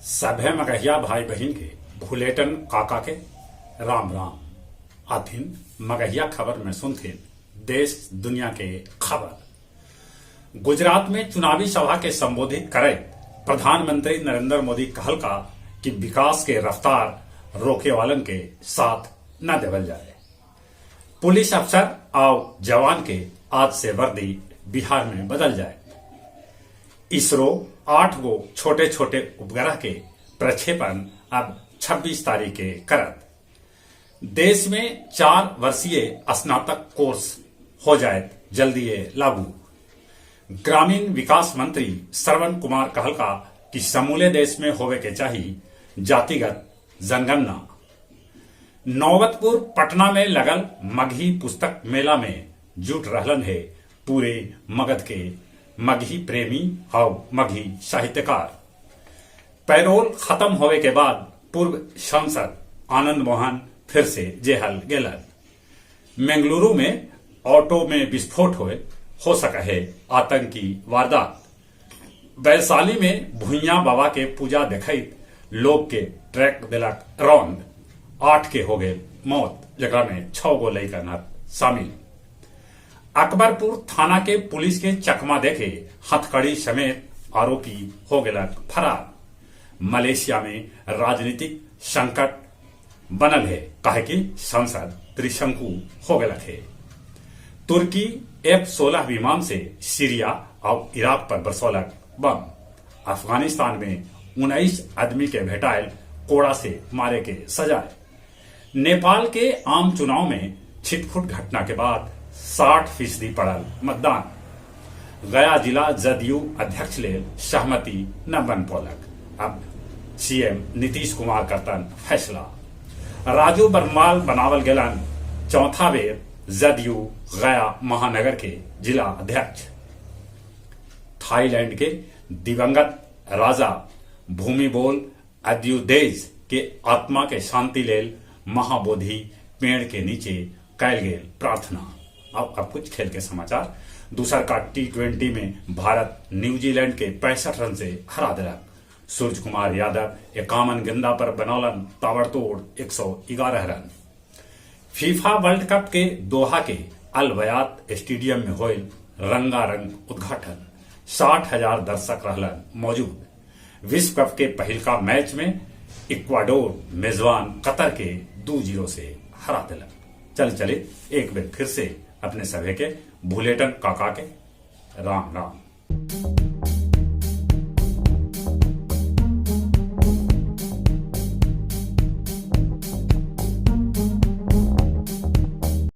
सभे मगहिया भाई बहिन के भुलेटन काका के राम राम। आथिन मगहिया खबर में सुनथिन देश दुनिया के खबर। गुजरात में चुनावी सभा के संबोधित करैत प्रधानमंत्री नरेंद्र मोदी कहलका कि विकास के रफ्तार रोके वालन के साथ न देवल जाए। पुलिस अफसर आउ जवान के आज से वर्दी बिहार में बदल जाए। इसरो 8 गो छोटे छोटे उपग्रह के प्रक्षेपण अब 26 तारीख के करत। देश में 4 वर्षीय स्नातक कोर्स हो जाए जल्दी लागू। ग्रामीण विकास मंत्री श्रवण कुमार कहलका कि समूले देश में होवे के चाहिए जातिगत जनगणना। नौबतपुर पटना में लगल मगही पुस्तक मेला में जुट रहलन है पूरे मगध के मगही प्रेमी और मगही साहित्यकार। पैरोल खत्म होवे के बाद पूर्व सांसद आनंद मोहन फिर से जेहल गेलन। बेंगलुरु में ऑटो में विस्फोट होए हो सका है आतंकी वारदात। वैशाली में भुइया बाबा के पूजा देखैत लोग के ट्रैक दिलक रौंद, 8 के हो गए मौत, जकरा में 6 गो लइकन शामिल। अकबरपुर थाना के पुलिस के चकमा देखे हथकड़ी समेत आरोपी हो गया फरार। मलेशिया में राजनीतिक संकट बनल है, काहे कि संसद त्रिशंकु हो गया है। तुर्की F-16 विमान से सीरिया और इराक पर बरसौलक बम। अफगानिस्तान में 19 आदमी के भेटायल कोड़ा से मारे के सजाए। नेपाल के आम चुनाव में छिटफुट घटना के बाद 60% पड़ल मतदान। गया जिला जदयू अध्यक्ष लेल सहमति न बन पौलक, अब सीएम नीतीश कुमार करतन फैसला। राजू बर्नवाल बनावल गेलन चौथा बेर जदयू गया महानगर के जिला अध्यक्ष। थाईलैंड के दिवंगत राजा भूमिबोल अदुल्यादेज के आत्मा के शांति लेल महाबोधि पेड़ के नीचे कैल गेल प्रार्थना। अब कुछ खेल के समाचार। दूसर का T20 में भारत न्यूजीलैंड के 65 रन से हरा दिलक। सूर्य कुमार यादव 51 गेंदा पर बनौलन ताबड़तोड़ 111 रन। फीफा वर्ल्ड कप के दोहा के अल बयात स्टेडियम में होल रंगारंग उद्घाटन। 60,000 दर्शक रहलन मौजूद। विश्व कप के पहिलका मैच में इक्वाडोर मेजबान कतर के 2-0 से हरा दिलक। चल चले एक बार फिर से अपने सभे के भुलेटन काका के राम राम।